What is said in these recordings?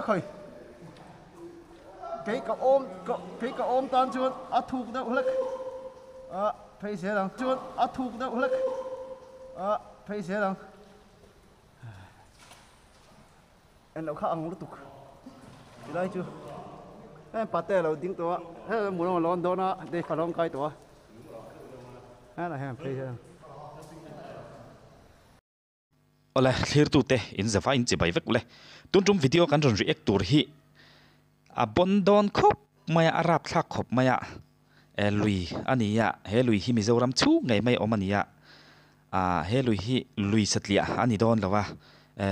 Khoi kei ka awm kei ka awm tan chuan a thuk deuh hlek a phei zel ang chuan a thuk deuh hlek a phei zel ang en loh kha ang lutuk tilai chu heng pate a lo ding tawh a heng hmun a lawn dawn a dei fa lawng kai tawh a helai hian phei zel ang. Awle, thlirtute in zava in chibai vek ule. Tun tum video kan rawn react tur hi a bawn dawn khawp mai a, a rapthlak khawp mai a, e lui a ni a, he lui hi Mizoram chhung ngei mai awm a ni a, ah he lui hi lui satliah a ni dawn lo a, e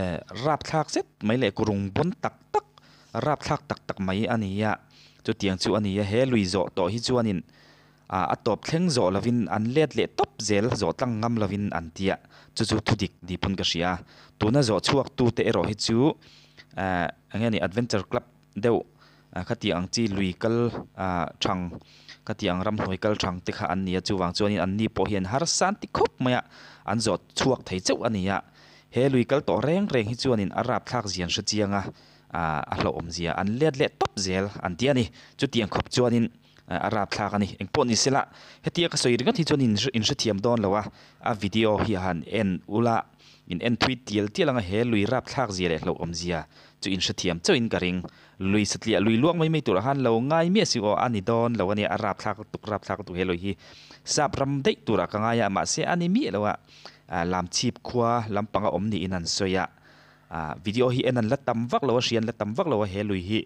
rapthlak zet mai leh kurung bawn tak tak, rapthlak tak tak mai a ni a, chutiang chu a ni a, he lui zawh tawh hi chuanin A tawp thleng zawh lovin an let leh tawp zel, zawh tlang ngam lovin an ti a, chu chu thudik ni pawn ka hria. Tuna zawh chhuak tute erawh hi chu eng nge ni adventure club deuh khati ang chi lui kal thang khati ang ramhnuai kal thang te kha an ni a, chuvang chuanin an ni pawh hian harsa an ti khawp mai a, an zawh chhuak thei chauh a ni a. He lui kal tawh reng reng hi chuanin a rapthlak zia an hre chiang a, a hlauhawm zia an let leh tawp zel an ti a ni. Chutiang khawp chuanin. A rapthlak a ni. Engpawh ni sela, hetia ka sawi ringawt hi chuan in in hrethiam dawn lo a, a video hi han en ula, in en thui tial tial anga he lui rapthlak zia leh hlauhawm zia chu in hrethiam chauhin ka ring. Lui satliah lui luak mai mai turah khan lo ngai miah si aw, a ni dawn lo a nia, a rapthlak lutuk rapthlak lutuk he lui hi sap ram daih turah ka ngai a, mahse a ni miah lo a, Lamchhip khua lampanga awm niin an sawi a, video hi en an la tam vak lo a, hria an la tam vak lo a he lui hi.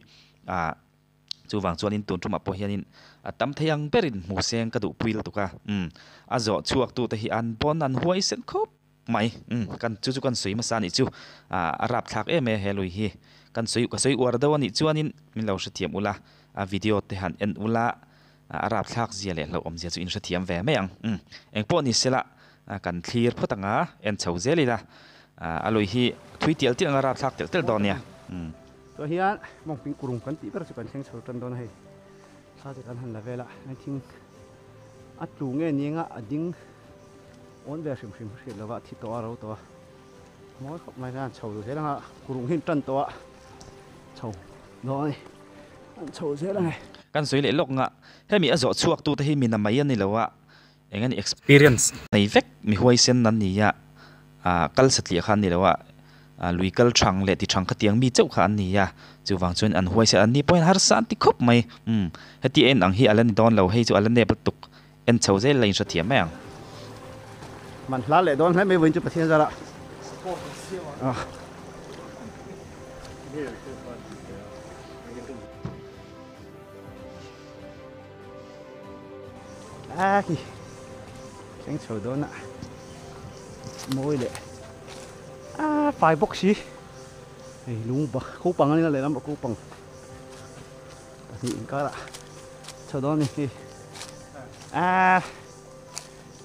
Chuvang chuanin tun tumah pawh hianin a tam thei ang berin hmu seng ka duhpui lutuk a, umm a zawh chhuaktute hi an pawn an huaisen khawp mai, umm kan chu chu kan sawi hmasa anih chu, ah a rapthlak em e he lui hi, kan sawi ka sawi uar deuh anih chuanin min lo hrethiam ula, a video te han en ula, a rapthlak zia leh hlauhawm zia chu in hrethiam ve mai ang, umm engpawh ni sela kan thlir phawt anga en chho zel ila, a lui hi thui tial tial anga rapthlak telh telh dawn nia, umm. Tah hian mawngping kurung kan tih ber chu kan thleng chho tan dawn a hei thla te kan han la vel a heng thing a tlu nge ni anga a ding awn ve hrim hrim hriat lova a thi tawh a ro tawh a mawi khawp mai hian chho zel anga kurung hi an tan tawh a chho dawn a ni an chho zel ang e. Kan sawi leh lawk nga hemi a zawh chhuak tute hi mina mai a ni lo a eng a ni experience nei vek mi huaisen an ni a, ah kal satliah kha an ni lo a, ah lui kal thang leh ti thang khatiang mi chauh kha an ni a, chuvang chuan an huaisen an ni pawhin harsa an ti khawp mai, umm heti en ang hi a la ni dawn lo, hei chu a la nep lutuk en chho zel la inhrethiam mai ang. Man hla leh dawn hle mai vawiin chu Pathian zarah ah. A khi thleng chho dawn a mawi leh a fai bawk si hei lung ko pang a ni a lehlam pawh ko pang pahnih inkarah chho dawn a ni hei a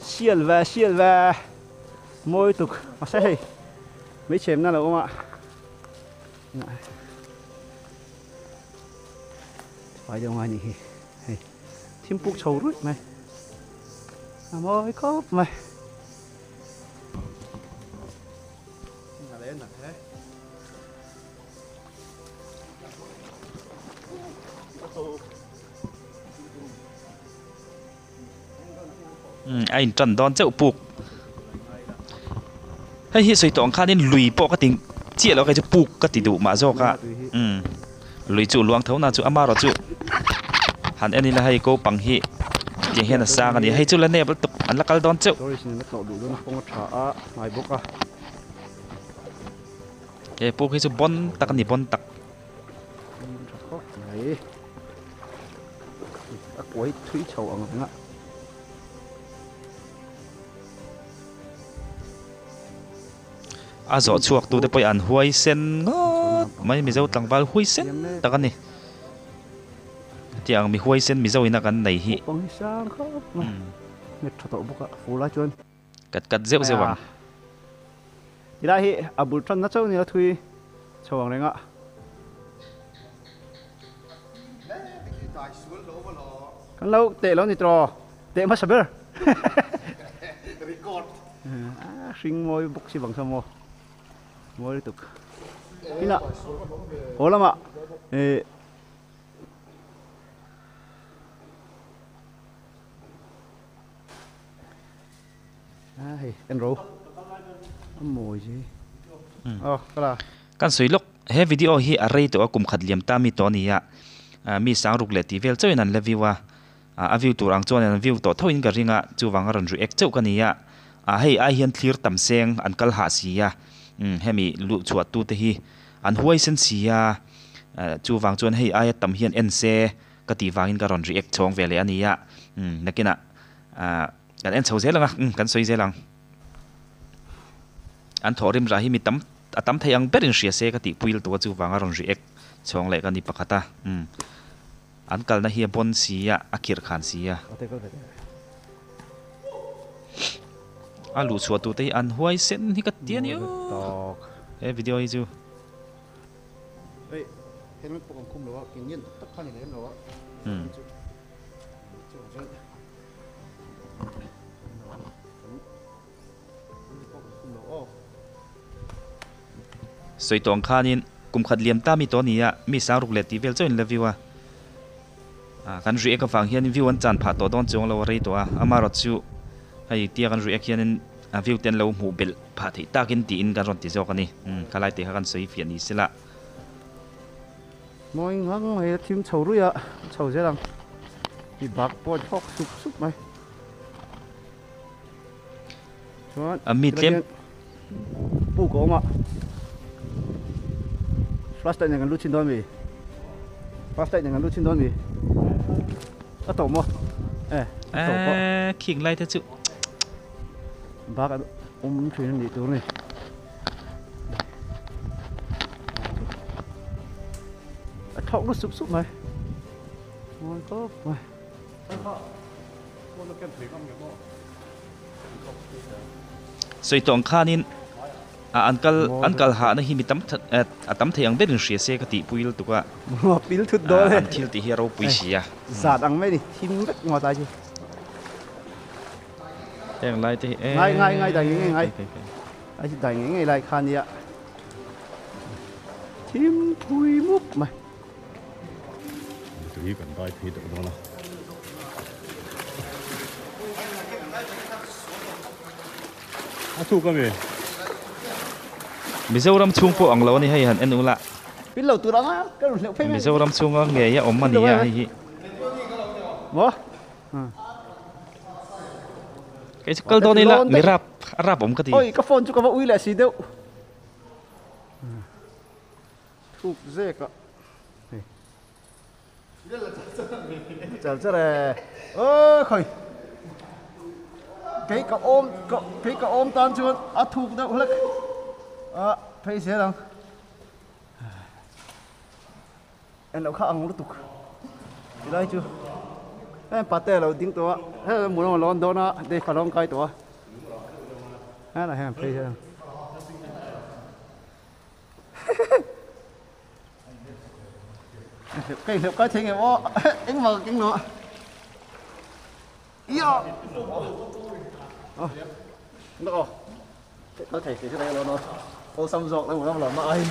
sial ve sial ve mawi tuk mahse hei hmeichhe na lo awm a. Fai deuh ngai nih hi hei thim puk chho ruih mai a mawi khawp mai. A in tan dawn chauh puk hei hi sawi tawh ang khanin lui pawh ka ti chiah lo kei chu puk ka ti duh mah zawk a umm lui chu luang tho na chu amarawh chu han en ila hei ko pang hi tiang hian a sang a ni hei chu la nep lutuk an la kal dawn chauh. He puk hi chu bawn tak a ni bawn tak. A kuai thui chho ang reng a. A zawh chhuak tute pawh hi an huai sen ngawt mai Mizo tlangval huai sen tak a ni. Hetiang mi huai sen Mizo ina kan nei hi. Naupang hi sang khawp mai. Nghet tha tawh bawk a fur lai chuan. Kat kat zeuh zeuh ang. Tilai hi a bul tanna chauh nia thui chho ang reng a. Kan lo teh lo ni tawh teh hmasa ber. A hring mawi bawk si bang saw maw mawi lutuk. Inah haw lamah. Eh. A hei en ro a mawi che hi aw ka la. Kan sawi lawk he video hi a rei tawh a kum khat liam ta mi tawh a ni a mi sang ruk leh tih vel chauhin an la view a a view tur ang chuan an view tawh tho in ka ring a chuvang a rawn react chauh ka ni a ah hei ai hian thlir tam seng an kal hah si a hemi luh chhuah tu te hi an huai sen si a chuvang chuan hei aia tam hian en se ka tih vangin ka rawn react chhawng ve leh a ni a nakinah ah Kan en chho zel ang a, umm kan sawi zel ang. An thawh rim rah hi mi tam a tam thei ang berin hria se ka tih puil tua chu vanga rawn react chhawng leh ka ni pakhat a, umm an kalna hi a bawn si a, a khirh khan si a. A luh chhuah tur te hi an huai sen hi ka ti a ni aw, he video hi chu. Umm. Sawi tawng khanin kum khat liam ta mi tawh a ni a, mi sang ruk leh tih vel chauhin la view a. Kan react avang hianin view an chan phah tawh dawn chuang lo a rei tawh a, amaherawhchu chu hei tia kan react hianin view te an lo hmuh belh phah theih takin tiin kan rawn ti zawk a ni. Khalai te kha kan sawi fiah ni sela. Mawi ngang mai a thim chho ruih a, chho zel ang. Hi bak pawh a thawk sup sup mai. Chuan A mi tlem. Puk a awm a. Flashlight nen kan lut chhin dawn mi? Flashlight nen kan lut chhin dawn mi? A tawh maw? E, a tawh pawh. Eee, khing lai te chu. Bak an awm thin a nih tur a ni. A thawk lut sup sup mai. Mawi khawp mai. Sawi tawng khanin a an kal an kal hahna hi mi tam a tam thei ang berin hria se ka tih pui lutuk a. Pil thut dawn e. An thil tih hi a ropui si a. Zat ang mai ni thim vek ngawt ai chu. Heng lai te hi e. Ngai ngai ngai dai ngei ngai. Ai chu dai ngei ngei lai kha nia. Thim phui mup mai. Tui kan dai phei deuh dawn a. A thuk a mi. Mizoram chhung pawh ang lo a ni hei han en ula. Pil lo tur anga ka rawn hleuh phei mai. Mizoram chhunga ngei a awm a ni a hei hi. Maw? Kei chu kal dawn ila mi rap a rap awm ka ti. Oi ka phone chu ka va ui leh si deuh. Thuk zek a. Hei. Chal char e. Oi khoi. Kei ka awm ka kei ka awm tan chuan a thuk deuh hlek. A phei zel ang. En loh kha ang lutuk tilai chu heng pate a lo ding tawh a heng hmun a lawn dawn a dei fa lawng kai tawh a helai hian phei hian ka inhleuh kai thei ngei aw engmah ka keng lo a ia aw Kal thei thei thei lo no. Awlsam zawk lo ram lam a ai.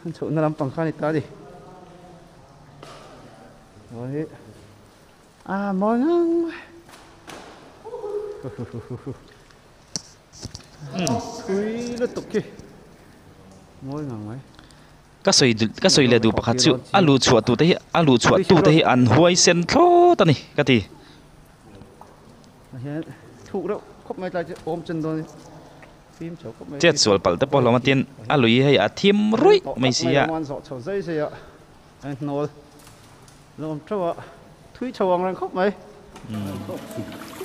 An chhohna lampang kha a ni ta a ni. Mawi a mawi ngang mai. Thui lutuk khi. Mawi ngang mai. Ka sawi ka sawi leh duh pakhat chu a luh chhuah tute hi a luh chhuah tute hi an huai sen thlawt a ni ka ti. Chet sual palh te pawh hlawm a tin a lui hei a thim ruih mai si a.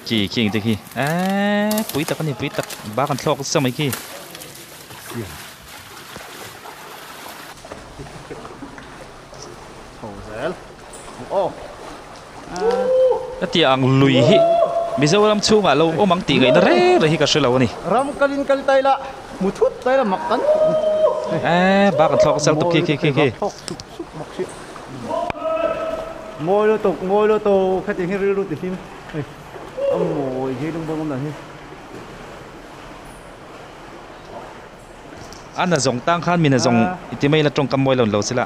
Khi khi engte khi eee pui tak a ni pui tak bak an thlawk nasa mai khi. Hetiang ang lui hi Mizoram chhungah lo awm ang tih ngaihna reng reng hi ka hre lo a ni. Ram kalin kal ta ila, hmu thut ta ila mak kan Eee bak an thlawk sal tuk khi khi khi khi. Mawi lutuk, mawi lutuk, hetiang hi rilru ti hlim hei a mawi hi lung bawng awm dan hi. A na zawng tang khan mi na zawng i ti mai la tawngkam mawi lo ni lo sela.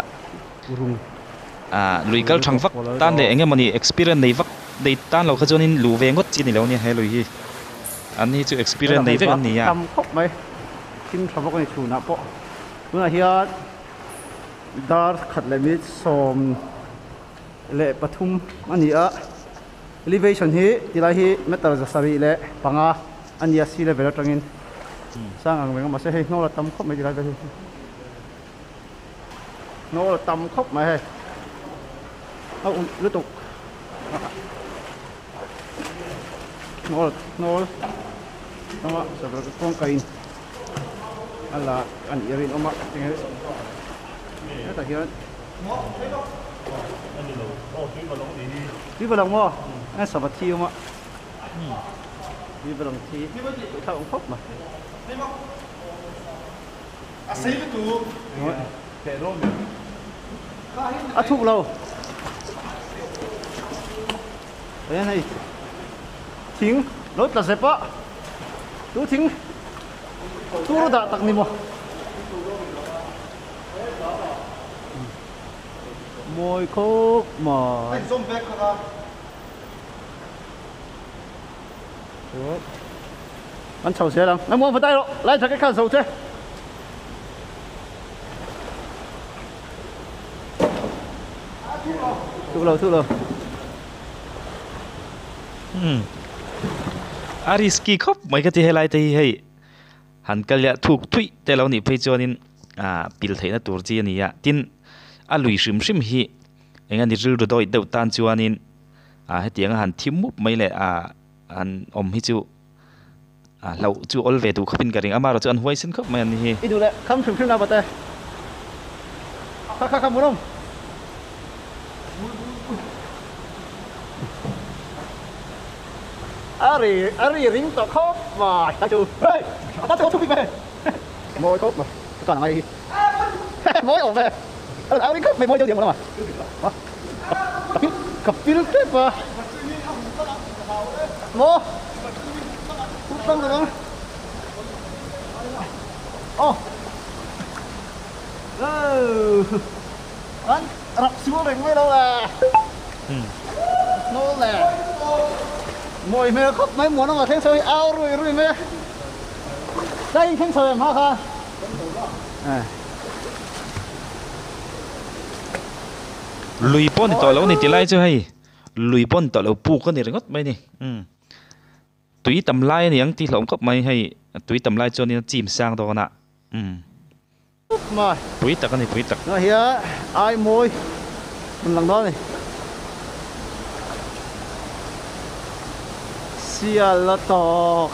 Lui kal thang vak tan leh eng emawni experience nei vak nei tan lo kha chuanin luh ve ngawt chi a ni lo nia he lui hi. An hi chu experience nei vek an ni a. Tam khawp mai thim tha bawk a ni chhunah pawh tunah hian dar khat leh minute 13 a ni a elevation hi tilai hi meter 705 a ni a sea level atangin sang ang reng a mahse hei hnawl a tam khawp mai tilai vel hi hnawl a tam khawp mai hei a ulh lutuk hnawl hnawl anga sabar kawngka in a la a nih a rinawm a enge hetah hian tui va lang maw enge sava thi awm a tui va lang thi thlak awm khawp mai. A thuk lo. Eng hei thing lo tla zep a tu thing tur dah tak ni maw. Mawi khawp mai. An chho zel ang. Nang muang va dai rawh. Lai jacket khan zo che. Thuk lo, thuk lo. Hmm. A risky khawp mai ka ti helai te hi hei han kal leh thuk thui te lo nih phei chuanin ah pil theihna tur chi a ni a tin a lui hrim hrim hi eng a ni rilru dawih deuh tan chuanin ah hetiang a han thim mup mai leh ah an awm hi chu a hlauh chu awl ve duh khawpin ka ring amaherawh chu an huaisen khawp mai an ni hi. I duh leh kham hrim hrim na bate kha kha kha murawm. A ri a ri ring tawh khawp mai ta chu hei a ta chu thu bik ve mawi khawp mai ka tan angai hi mawi awm ve a ring khawp mai mawi deuh diam a ka pil ka pil tep a maw tlang tlang ang aw an rap sual reng mai lo le hnawl le mawi hmel khawp mai muan anga thleng chho hi au rui rui mai a tlai in thleng chho em ha kha Lui pawh ni tawh lo ni ti lai chu hei lui pawh ni tawh lo puk a ni ringawt mai a ni umm tui tam lai a ni ang tih hlauhawm khawp mai hei tui tam lai chuanin a chim sang dawn a umm pui tak a ni pui tak. Tunah hian ai mawi hmun lang dawn a ni. Sial a tawk.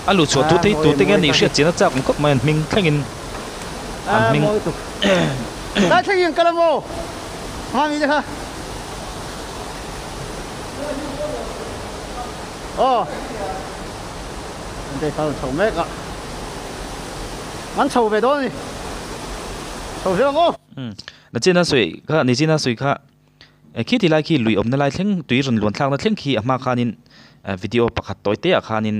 A lu chhuah tute hi tute nge nih hriat chian a chak awm khawp mai an hming thlengin an hming. Lai thlengin an kal a maw? Hmami te kha. Aw. An te kha an chho mek a. An chho ve dawn a ni. Chho zel ang aw. Nachin a sawi kha, nichin a sawi kha. Khi ti lai khi lui awmna lai thleng tui rawn luan thlakna thleng khi a hma khanin video pakhat tawi te ah khanin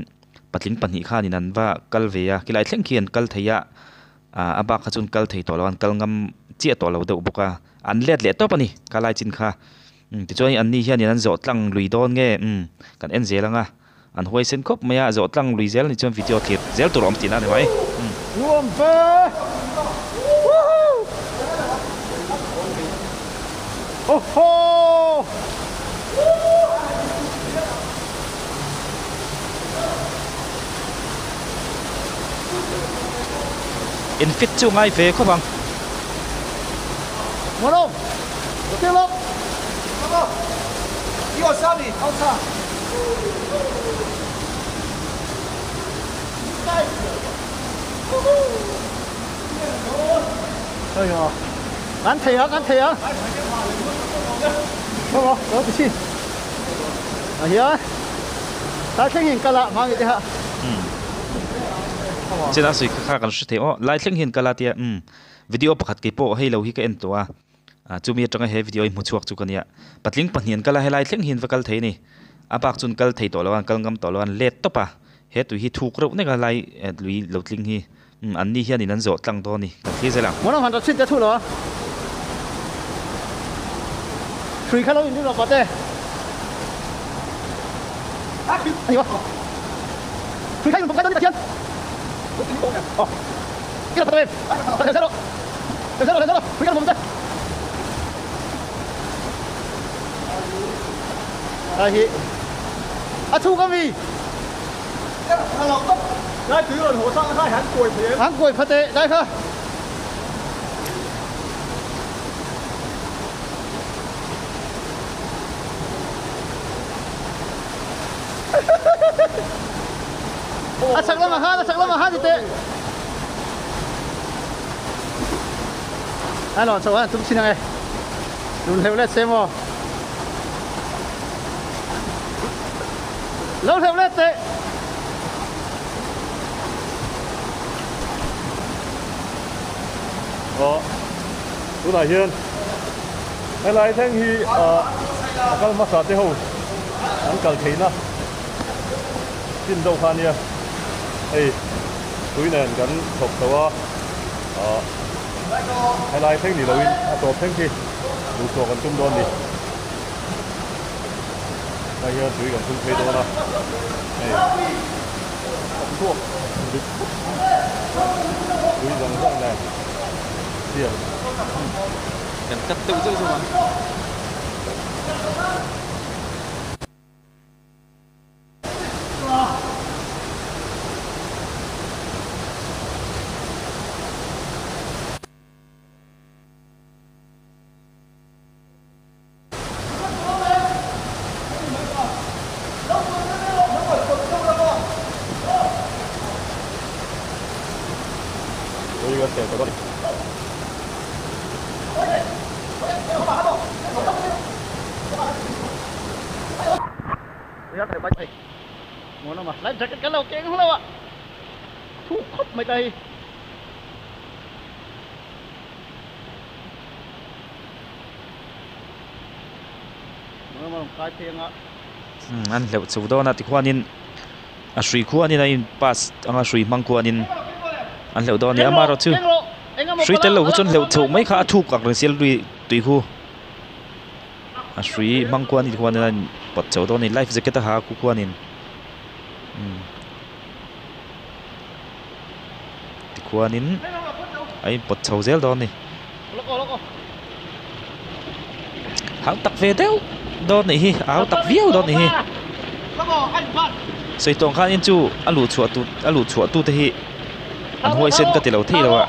patling pahnih khanin an va kal ve a khilai thleng khi an kal thei a ah a bak kha chuan kal thei tawh lo a an kal ngam chiah tawh lo deuh bawk a an let leh tawp a ni ka lai chin kha tichuan an ni hianin an zawh tlang lui dawn nge umm kan en zel ang a an huaisen khawp mai a zawh tlang lui zel a ni chuan video thlir zel tur a awm tihna a ni mai. Nuam ve! Woohoo! Awhaw! In fit chu ngai ve khawp ang. Muanawm! Tilawk! Kan thei ang, kan thei ang. Aw aw, lo ti chin. A hian lai thleng hian kal a hmang te ha. Chen a sawi kha kha kan hre thei aw lai thleng hian kal a tia umm video pakhat kei pawh hei lo hi ka en tawh a ah chumi atanga he video hi hmu chhuak chu ka nia patling pahnih an kal a helai thleng hian va kal thei a ni a bak chu an kal thei tawh lo a an kal ngam tawh lo a an let tawp a. He tui hi thuk reuh nek a lai lui lo tling hi an ni hianin an zawh tlang dawn a ni kan thlir zel ang. Hmuhnawm han rawt chhin te thu lo a. Hrui kha lo inrin rawh pate. Ani wa. Hrui kha inrin pawm kai dawn ni Pathian. Aw. Ila pate em. Hrui kha rawh. Hrui kha rawh hrui kha pawm te. Ai hi. A chhuk ami. Lai tui rawn haw sang kha han kuai thei em? Han kuai phat e, lai kha. A chak lamah khan, a chak lamah khan ti teh. Ai lo chho han tum chin ang e. Lun hleuh let se maw? Lo hleuh let teh. Aw tunah hian helai thleng hi ah a kal hmasa te ho an kal theihna chin deuh kha ania hei tui nen kan chhawp chho a ah helai thleng ni loin a tawp thleng khi duhchhuah kan tum dawn a ni. Hei hian tui kan thung phei dawn a, hei a chhuak dik khawp mai, tui zawng zawng nen siam. Kan cut deuh zeuh zeuh a. Life jacket kan lo keng lo a thu khawp mai ta hi. An hleuh chho dawn a tikhuanin a hrui khuanin a in pass anga hrui hmang khuanin an hleuh dawn a ni amaherawh chu hrui tel lo kha chuan hleuh chhoh mai kha a thuk ang reng sia lui tui khu a hrui hmang khuanin tikhuanin a in pawt chho dawn a ni life jacket a ha khu khuanin umm tikhuanin a in pawt chho zel dawn a ni. Hau tak ve deuh dawn nih hi a hau tak viau dawn nih hi sawi tawng khan in chu a luh chhuah tu a luh chhuah tu te hi an huaisen ka ti lo thei lo a.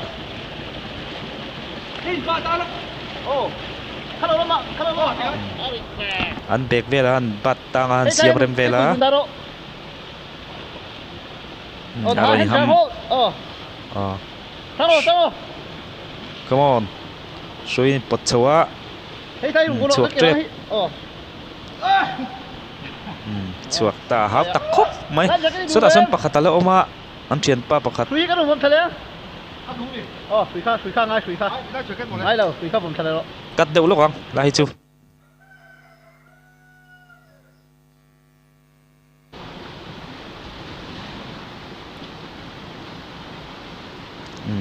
An bag vel a an bat tang a an siam rem vel a a rawn inham aw. Come on hruai in pawt chho a chhuak tep chhuak ta hau tak khawp mai sawtah sawn pakhat a la awm a an thianpa pakhat. Cut deuh lawk ang lai hi chu.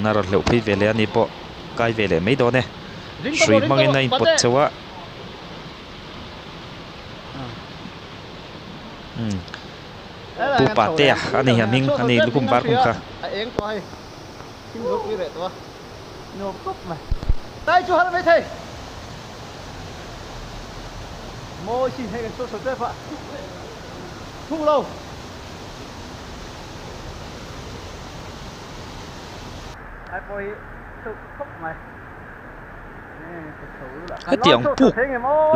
A rawn hleuh phei ve leh a ni pawh kai ve leh mai dawn e hrui hmangin a inpawt chho a pu Patea a ni a hming a ni lukhum var khum kha. Thuk lo. Ai pawh hi thuk khawp mai. Hetiang puk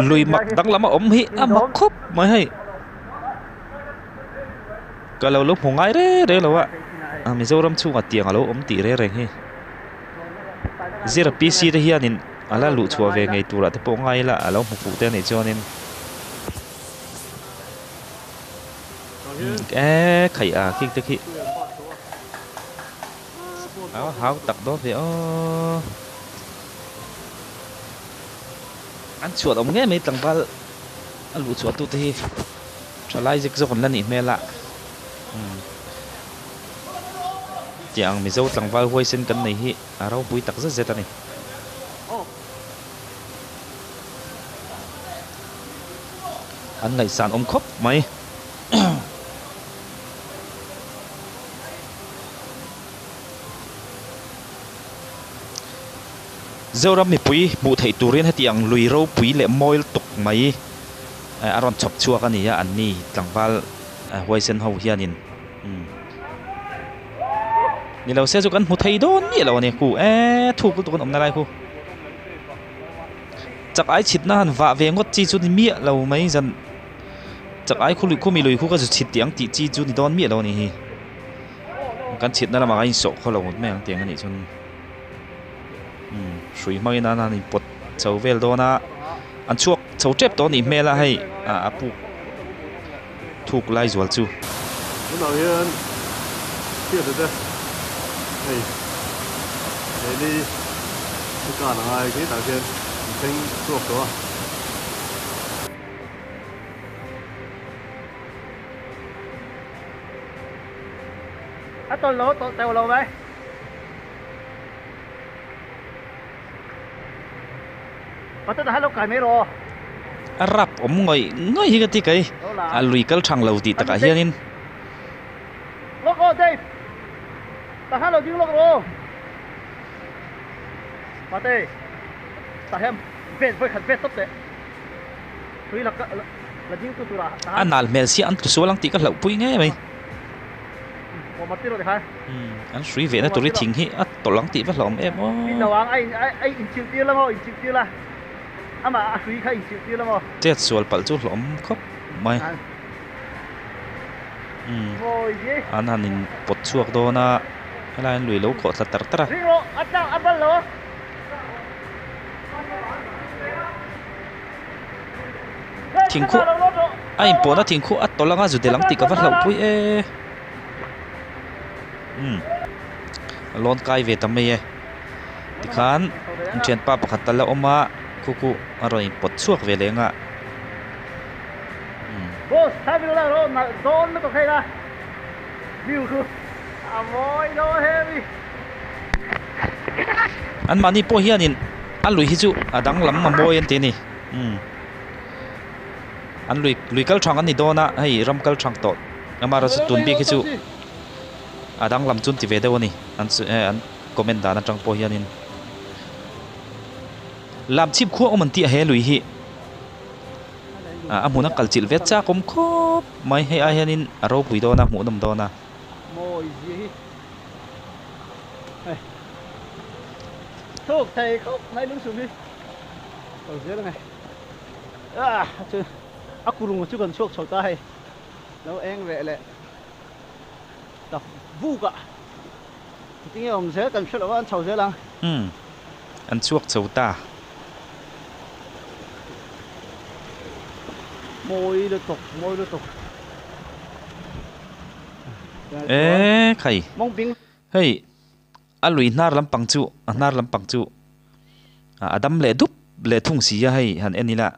lui mak danglam a awm hi a mak khawp mai hei. Ka lo lo hmu ngai re re lo a, Mizoram chhungah tiang a lo awm tih re reng hi. Zira PC te hianin a la luh chhuah ve ngei turah te pawh ngai ila a lo hmu fuh te a nih chuanin. E khaih a khi te khi áo háo tak dawn ve aw an chhuat awm ngei mai tlangval a luh chhuah tu te hi thalai zek zawk an la nih hmel a. Tiang Mizo tlangval huaisen kan nei hi a ropui tak zet zet a ni. An ngaihsan awm khawp mai. Zoram mipui hmuh theih turin heti ang lui ropui leh mawi lutuk mai a rawn chhawp chhuak a ni a, anni tlangval huaisen ho hianin ni lo se chu kan hmu thei dawn miah lo a ni khu e thuk lutuk an awmna lai khu chak ai chhitna han vah ve ngawt chi chu ni miah lo mai zan chak ai khu lui khumi lui khu ka zu chhit tih ang tih chi chu ni dawn miah lo a ni hi kan chhitna lamah a insawh khaw lo ngawt mai ang tiang a nih chuan hrui hmangin an han inpawt chho vel dawn a an chhuak chho tep tawh a nih hmel a hei a puk thuk lai zual chu. Tunah hian hriat te hei he ni hi kan a ngai khi tah khian an thleng chhuak tawh a. A tawlh lo tawlh teuh lo mai. A rap awm ngawih ngawih hi ka ti kai a lui kal thang lo tih takah hianin. A nal hmel sia an tlu sual ang tih ka hlauhpui ngei mai. An hrui ve na tur hi thing hi a tawlh ang tih va hlauhawm em aw. Chet sual palh chu hlauhawm khawp mai. An han in pawt chhuak dawn a, helai an lui lo khawh thla tar tar a. Thingkhuh a inpawhna thingkhuh a tawlh anga zudel ang tih ka va hlauhpui e. Umm a lawn kai ve ta mai e tikhan an thianpa pakhat a la awm a khu khu a rawn inpawt chhuak ve leh anga umm. Anmahni pawh hianin a lui hi chu a danglam a mawi an ti a ni umm an lui lui kal thang an ni dawn a hei ram kal thang tawh amaherawhchu tun bik hi chu a danglam chu an ti ve deuh a ni an an comment dan atang pawh hianin lam chhip khuah awm an tih a he lui hi a hmun a kal chilh ve chak awm khawp mai hei ai hianin a ropui dawn a hmuhnawm dawn a. Mawi zia hi hei thuk thei khawp mai lungsum hi lo zel ange ah chu a kulung chu kan chhuak chho ta hei lo eng reh leh tak buk ah tinge awm zel kan hre lo a an chho zel ang. Umm an chhuak chho ta. Mawi lutuk mawi lutuk. E khai hei a lui hnar lampang chu a hnar lampang chu a dam leh dup leh thung si a hei han en ila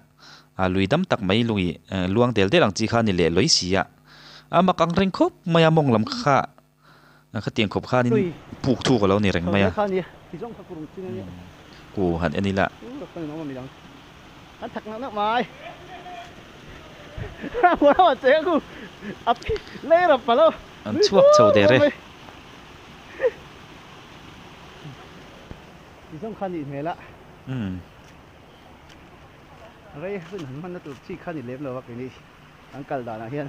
a lui dam tak mai lui luang del del ang chi kha a ni leh lawi si a a mak ang reng khawp mai a mawng lam kha khatiang khawp khanin puk thuk a lo ni reng mai a ku han en ila. An thak nak nak mai. Mura ma che ku. A lei rap palo. An chhuak chho der e. Ti zawng kha nih hmel a. Umm. Rei hun han hmanna tur chi kha ni lem lo a keini an kal danah hian.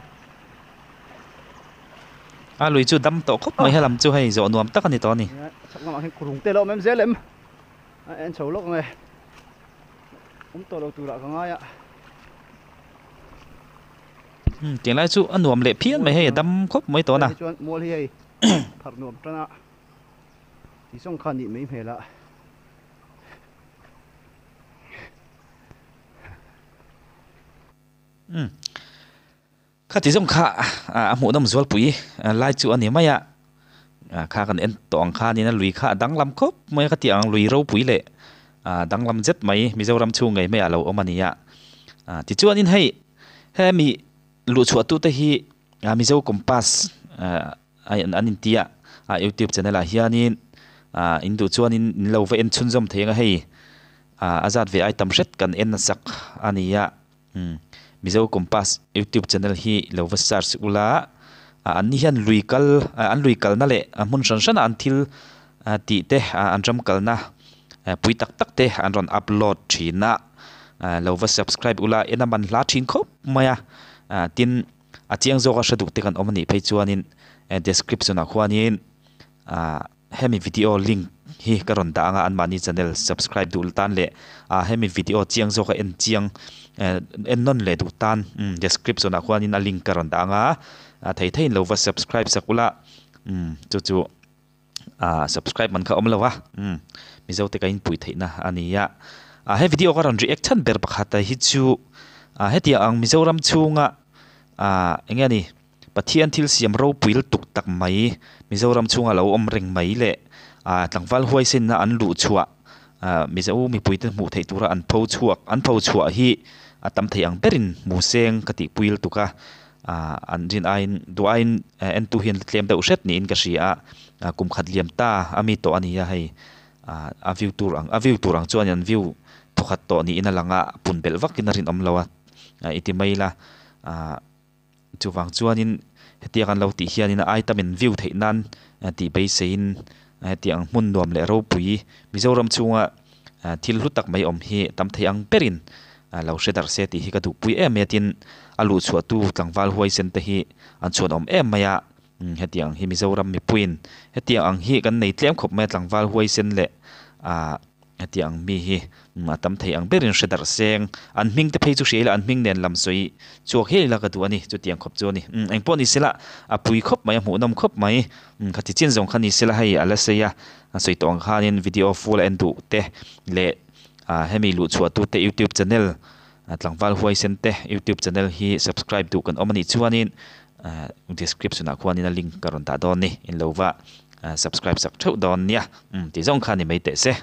A lui chu dam tawh khawp mai helam chu hei zawh nuam tak a ni tawh a ni. Chhak lamah hian kurung te lo awm em zel em. A en chho lawk ang e. Awm tawh lo turah ka ngai a. Umm tiang lai chu a nuam leh phian mai hei a dam khawp mai tawh na. Chuan mual hi hei pharh nuam tan a ti zawng kha nih mai hmel a. Umm Khati zawng kha a hmuhnawm zualpui lai chu a ni mai a, kha kan en tawh ang khanin a lui kha a danglam khawp mai a, khati ang lui ropui leh danglam zet mai Mizoram chhung ngei maiah a lo awm a ni a. Tichuanin hei hemi luhchhuahtute hi Mizo Compass an inti a, A youtube channel ah hianin ah in duh chuanin in lo va en chhunzawm thei ang a hei ah a zat ve ai tam hret kan en sak a ni a umm Mizo Compass youtube channel hi lo va search ula ah an ni hian lui kal ah an lui kalna leh a hmun hran hran a an thil ah tih te ah an ram kalna pui tak tak te an rawn upload thin a ah lo va subscribe ula en a man hla thin khawp mai a ah tin A chiang zawk a hre duh te kan awm a nih phei chuanin description ah khuanin ah hemi video link hi ka rawn dah ang a anmahni channel subscribe duh tan leh ah hemi video chiang zawk a en chiang en nawn leh duh tan description ah khuanin a link ka rawn dah ang a a thei theiin lo va subscribe sak ula umm chu chu ah subscribe man kha awm lo a umm mizo te ka inpui theihna a ni a ah he video ka rawn react chhan ber pakhat hi chu ah hetiang ang Mizoram chhunga ah eng nge ni Pathian thil siam ropui lutuk tak mai Mizoram chhunga lo awm reng mai leh ah tlangval huaisenna an luh chhuah ah Mizo mipui te hmuh theih tura an pho chhuak an pho chhuah hi a tam thei ang berin hmu seng ka tihpui lutuk a. ah an rin aiin duh aiin entu hian tlem deuh hret niin ka hria a ah kum khat liam ta a mi tawh a ni a hei ah a view tur ang a view tur ang chuan an view thawkhat tawh niin a lang a pun belh vakin a rinawm lo a ah i ti mai ila ah chuvang chuanin hetiang an lo tih hianin a item in view theih nan tih beiseiin hetiang hmun nuam leh ropui Mizoram chhunga thil hlu tak mai awm hi tam thei ang berin lo hre darh se tih hi ka duhpui em mai a tin a luh chhuah tu tlangval huaisen te hi an chhuan awm em mai a hetiang ang hi Mizoram mipuiin hetiang ang hi kan nei tlem khawp mai a tlangval huaisen leh ah hetiang ang mi hi a tam thei ang berin hre darh seng an hming te phei chu hria ila an hming nen lam sawi chhuak hial ila ka duh a ni chutiang khawp chu a ni engpawh ni sela a pui khawp mai a hmuhnawm khawp mai khati chin zawng kha ni sela hei a la sei a. A sawi tawh ang khanin video full a en duh te leh ah hemi luh chhuah tu te youtube channel tlangval huaisen te youtube channel hi subscribe duh kan awm a nih chuanin ah description ah khuanin a link ka rawn dah dawn a ni in lo va subscribe sak theuh dawn nia umm tih zawng kha ni mai teh se.